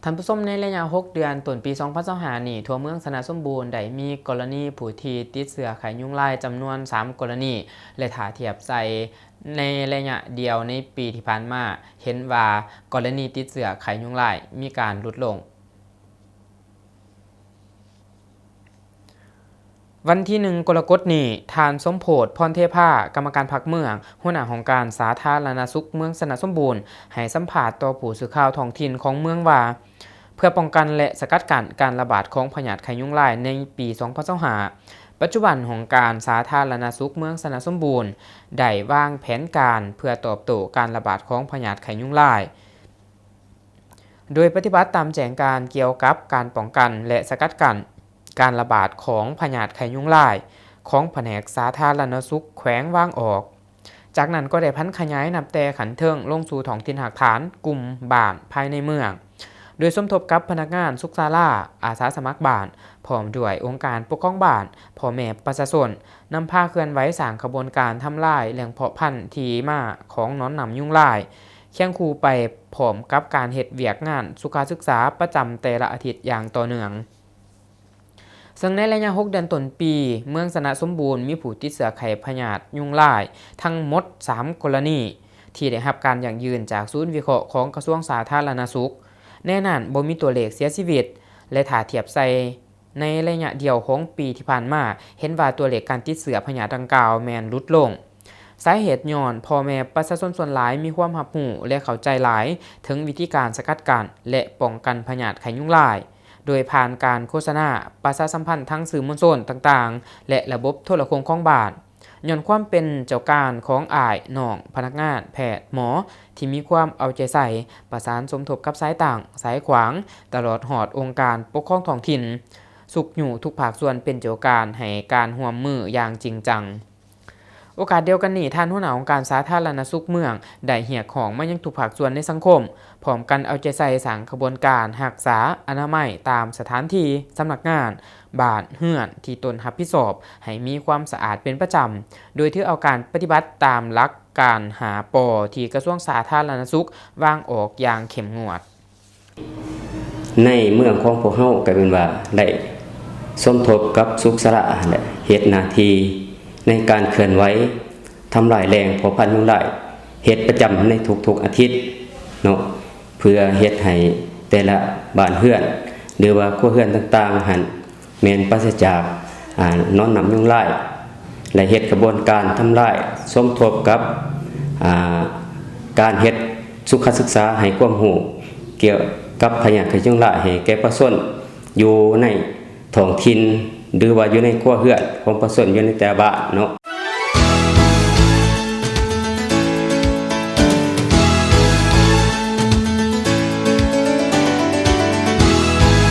ທ່ານຜູ້ຊົມ, ໃນໄລຍະຫົກເດືອນຕົ້ນປີສອງພັນຊາວຫ້ານີ້, ທົ່ວເມືອງຊະນະສົມບູນໄດ້ມີກໍລະນີຜູ້ທີ່ຕິດເຊື້ອໄຂ້ຍຸງລາຍຈຳນວນສາມກໍລະນີ ແລະ ຖ້າທຽບໃສ່ໃນໄລຍະດຽວໃນປີທີ່ຜ່ານມາ, ເຫັນວ່າກໍລະນີຕິດເຊື້ອໄຂ້ຍຸງລາຍມີການຫຼຸດລົງ. ວັນທີໜຶ່ງ ກໍລະກົດນີ້, ທ່ານ ສົມໂພດ ພອນເທພາ, ກຳມະການພັກເມືອງ, ຫົວໜ້າຫ້ອງການສາທາລະນະສຸກເມືອງຊະນະສົມບູນ, ໃຫ້ສຳພາດຕໍ່ຜູ້ສື່ຂ່າວທ້ອງຖິ່ນຂອງເມືອງວ່າ, ເພື່ອປ້ອງກັນ ແລະ ສະກັດກັ້ນການລະບາດຂອງພະຍາດໄຂ້ຍຸງລາຍໃນປີສອງພັນຊາວຫ້າ, ປັດຈຸບັນຫ້ອງການສາທາລະນະສຸກເມືອງຊະນະສົມບູນ ໄດ້ວາງແຜນການເພື່ອຕອບໂຕ້ການລະບາດຂອງພະຍາດໄຂ້ຍຸງລາຍ. ໂດຍປະຕິບັດຕາມແຈ້ງການກ່ຽວກັບການປ້ອງກັນ ແລະ ສະກັດກັ້ນການລະບາດຂອງພະຍາດໄຂ້ຍຸງລາຍ ຂອງພະແນກສາທາລະນະສຸກແຂວງວາງອອກ. ຈາກນັ້ນກໍໄດ້ຜັນຂະຫຍາຍນັບແຕ່ຂັ້ນເທິງລົງສູ່ທ້ອງຖິ່ນຮາກຖານ, ກຸ່ມບ້ານພາຍໃນເມືອງ, ໂດຍສົມທົບກັບພະນັກງານສຸກສາລາ, ອາສາສະໝັກບ້ານ, ພ້ອມດ້ວຍອົງການປົກຄອງບ້ານ, ພໍ່ແມ່ປະຊາຊົນ, ນຳພາເຄື່ອນໄຫວສ້າງຂະບວນການທຳລາຍແຫຼ່ງເພາະພັນທີ່ມາຂອງໜອນນ້ຳຍຸງລາຍ, ຄຽງຄູ່ໄປພ້ອມກັບການເຮັດວຽກງານສຸຂະສຶກສາປະຈຳແຕ່ລະອາທິດຢ່າງຕໍ່ເນື່ອງ. ເຊິ່ງໃນໄລຍະຫົກເດືອນຕົ້ນປີ, ເມືອງຊະນະສົມບູນມີຜູ້ຕິດເຊື້ອໄຂ້ພະຍາດຍຸງລາຍທັງໝົດສາມກໍລະນີ ທີ່ໄດ້ຮັບການຢັ້ງຢືນຈາກສູນວິເຄາະຂອງກະຊວງສາທາລະນະສຸກ. ໃນນັ້ນບໍ່ມີຕົວເລກເສຍຊີວິດ ແລະ ຖ້າທຽບໃສ່ ໃນໄລຍະດຽວຂອງປີທີ່ຜ່ານມາ, ເຫັນວ່າຕົວເລກການຕິດເຊື້ອພະຍາດດັ່ງກ່າວແມ່ນຫຼຸດລົງ. ສາເຫດຍ້ອນພໍ່ແມ່ປະຊາຊົນສ່ວນຫຼາຍມີຄວາມຮັບຮູ້ ແລະ ເຂົ້າໃຈຫຼາຍເຖິງວິທີການສະກັດກັ້ນ ແລະ ປ້ອງກັນພະຍາດໄຂ້ຍຸງລາຍ, ໂດຍຜ່ານການໂຄສະນາ, ປະຊາສຳພັນທາງສື່ມວນຊົນຕ່າງໆ ແລະ ລະບົບໂທລະໂຄ່ງຂອງບ້ານ. ຍ້ອນຄວາມເປັນເຈົ້າການຂອງອ້າຍ, ນ້ອງ, ພະນັກງານ, ແພດ, ໝໍ ທີ່ມີຄວາມເອົາໃຈໃສ່, ປະສານສົມທົບກັບສາຍຕັ້ງ, ສາຍຂວາງ, ຕະຫຼອດຮອດອົງການປົກຄອງທ້ອງຖິ່ນ, ຊຸກຍູ້ທຸກພາກສ່ວນເປັນເຈົ້າການໃຫ້ການຮ່ວມມືຢ່າງຈິງຈັງ. ໂອກາດດຽວກັນນີ້, ທ່ານຫົວໜ້າອົງການສາທາລະນະສຸກເມືອງ ໄດ້ຮຽກຮ້ອງມາຍັງທຸກພາກສ່ວນໃນສັງຄົມ, ພ້ອມກັນເອົາໃຈໃສ່ສ້າງຂະບວນການຮັກສາອະນາໄມຕາມສະຖານທີ່, ສຳນັກງານ, ບ້ານເຮືອນທີ່ຕົນຮັບຜິດຊອບ ໃຫ້ມີຄວາມສະອາດເປັນປະຈຳ, ໂດຍຖືເອົາການປະຕິບັດຕາມຫຼັກການຫ້າ ປ ທີ່ກະຊວງສາທາລະນະສຸກວາງອອກຢ່າງເຂັ້ມງວດ. ໃນເມືອງຂອງພວກເຮົາກໍແມ່ນວ່າໄດ້ສົມທົບກັບສຸກສາລາຫັ້ນແຫຼະ, ເຮັດໜ້າທີ່ໃນການເຄື່ອນໄຫວທຳລາຍແຫຼ່ງເພາະພັນຍຸງລາຍ ເຮັດປະຈຳໃນທຸກໆອາທິດເນາະ, ເພື່ອເຮັດໃຫ້ແຕ່ລະບ້ານເຮືອນ ຫຼືວ່າຄົວເຮືອນຕ່າງໆຫັ້ນ ແມ່ນປາສະຈາກ ອາ ໜອນນ້ຳຍຸງລາຍ ແລະ ເຮັດຂະບວນການທຳລາຍ ສົມທົບກັບ ອາ ການເຮັດສຸຂະສຶກສາ ໃຫ້ຄວາມຮູ້ກ່ຽວກັບພະຍາດໄຂ້ຍຸງລາຍໃຫ້ແກ່ປະຊາຊົນຢູ່ໃນທ້ອງຖິ່ນ ຫຼືວ່າຢູ່ໃນຄົວເຮືອນຂອງປະຊາຊົນຢູ່ໃນແຕ່ລະບ້ານເນາະ.